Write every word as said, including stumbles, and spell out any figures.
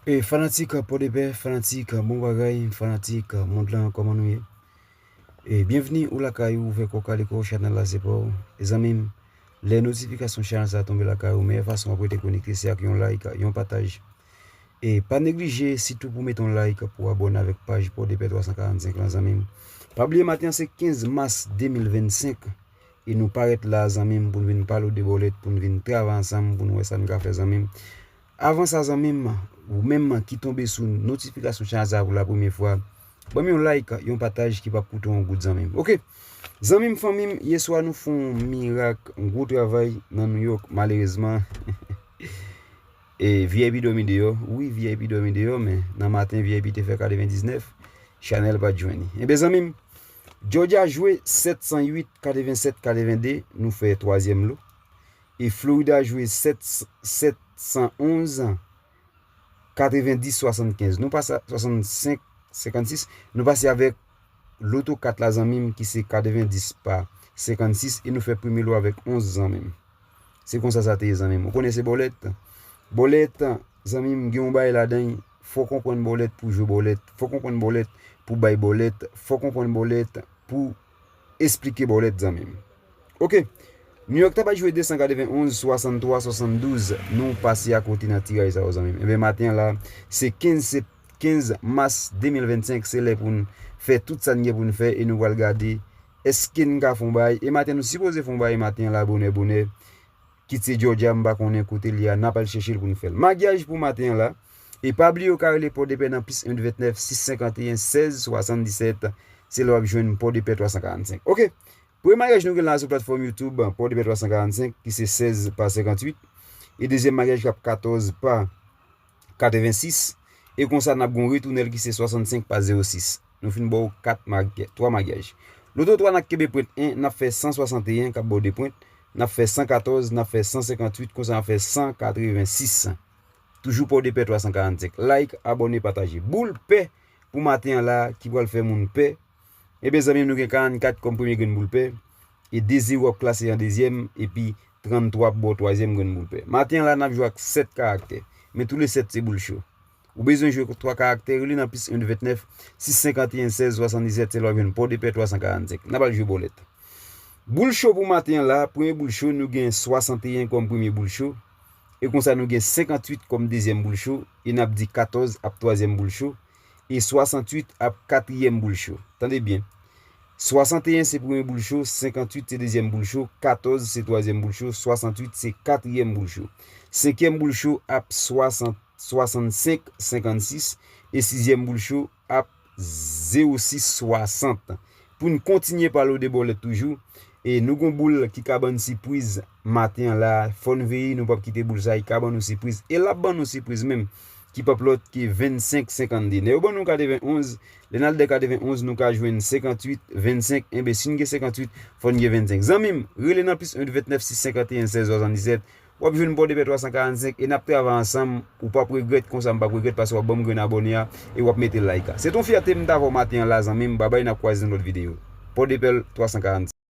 E fanatik Pòdepè, fanatik Bon Bagay, fanatik mond lan, kòman nou ye? E byenvni ou lakay ou, ouvè kò w, kale kò w, chanèl la se pa w. E zanmi m, lè notifikasyon chanèl sa tonbe lakay ou, meyè fason w ap rete konekte se ak yon like, yon pataj. E pa neglije sitou pou mete yon like, pou abòne avèk paj Pòdepè twa san karannsenk lan, zanmi m. Pa bliye maten an se kenz mas de mil vennsenk, e nou parèt la, zanmi m, pou n vin pale w de bòlèt, pou n vin travay ansanm, pou n wè sa n ka fè, zanmi m. Avan sa, zanmi m, ou menm ki tonbe sou notifikasyon chanèl sa pou la premyè fwa, ban m yon like, yon pataj ki p ap koute w yon goud, zanmi m. Oke. Zanmi m, fanmi m, yèswa nou fè yon mirak, yon gwo travay nan New York, malerezman. E V I P dòmi deyò. Wi, V I P dòmi deyò, men nan maten V I P te fè katrevendiznèf, chanèl pa t jwenn li. Enben, zanmi m, Georgia jwe sèt san uit, katrevensèt, katrevende, nou fè twazyèm lo. E Florida jwe sèt, sèt san onz, katrevendis, swasannkenz. Nou pase a swasannsenk, senkannsis. Nou pase avèk loto kat la, zanmi m, ki se katrevendis pa senkannsis. E nou fè premye lo avèk onz, zanmi m. Se konsa sa te ye, zanmi m. Ou konnen se bòlèt. Bòlèt, zanmi m, gen yon bagay ladan l. Fò w konprann bòlèt pou jwe bòlèt. Fò w konprann bòlèt pou bay bòlèt. Fò w konprann bòlèt pou esplike bòlèt, zanmi m. Oke. New York ta bay jwe de san katrevenonz, swasanntwa, swasanndouz. Nou pase akote nan tiraj sa yo, zanmi m. Enben, maten an la, se kenz sep-, kenz mas de mil vennsenk, se lè pou n fè tout sa n gen pou n fè e nou pral gade èske n ka fè yon bagay. E maten, nou sipoze fè yon bagay maten an la, bonè, bonè. Kit se Georgia, m pa konnen kote l ye a, n ap al chèche l pou n fè l. Maryaj pou maten an la. E pa bliye w ka rele Pòdepè nan plis en ventnèf sis senkanteyen sèz swasanndisèt. Se la w ap jwenn Pòdepè twa san karannsenk. Oke. Premye maryaj nou gen la sou platfòm YouTube, Pòdepè twa san karannsenk, ki se sèz pa senkantuit. E dezyèm maryaj k ap katòz pa katrevensis. E konsa, n ap gen yon retounèl ki se swasannsenk pa zewo sis. Nou fin ba w kat maryaj, twa maryaj. Loto twa, n ap kenbe pwent en, n ap fè san swasanteyen k ap ba w de pwent. N ap fè san katòz, n ap fè san senkantuit, konsa n ap fè san katrevensis. Toujou Pòdepè twa san karannsenk. Like, abòne, pataje. Boul pè pou maten an la ki pral fè moun pè. Enben, zanmi m, nou gen karannkat kòm premye grenn boul pè. E de zewo ap klase an dezyèm, epi tranntwa ap ba w twazyèm grenn boul pè. Maten an la, n ap jwe ak sèt karaktè. Men tou le sèt se boul cho. Ou bezwen jwe twa karaktè, rele nan plis en ventnèf sis senkanteyen sèz swasanndisèt, se la w ap jwenn Pòdepè twa san karannsenk. N ap al jwe bòlèt. Boul cho pou maten an la, premye boul cho, nou gen swasanteyen kòm premye boul cho. E konsa, nou gen senkantuit kòm dezyèm boul cho. E n ap di katòz ap twazyèm boul cho. E swasantuit ap katriyèm boul cho. Tande byen. Swasanteyen se premye boul cho, senkantuit se dezyèm boul cho, katòz se twazyèm boul cho, swasantuit se katriyèm boul cho. Senkyèm boul cho ap swasant, swasannsenk senkannsis, e sizyèm boul cho ap zewo sis swasant. Pou n kontinye pale w de bòlèt toujou, e nou gon boul ki ka ban n sipriz maten an la, fò n veye, nou p ap kite boul sa, li ka ban nou sipriz, e l ap ban nou sipriz menm, ki p ap lòt ke vennsenk senkannde. Lè yo ban nou katrevenonz, lè n al dèyè katrevenonz, nou ka jwenn senkantuit, vennsenk, enben, si n gen senkantuit, fò n gen vennsenk. Zanmi m, rele nan plis en ventnèf sis senkanteyen sèz swasanndisèt, w ap jwenn Pòdepè twa san karannsenk e n ap travay ansanm. Ou p ap regrèt, konsa m p ap regrèt, paske w ap ban m grenn abòne a e w ap mete like a. Se t on fyète m ta vè w maten an la, zanmi m. Babay, n ap kwaze nan lòt videyo. Pòdepè twa san karannsenk.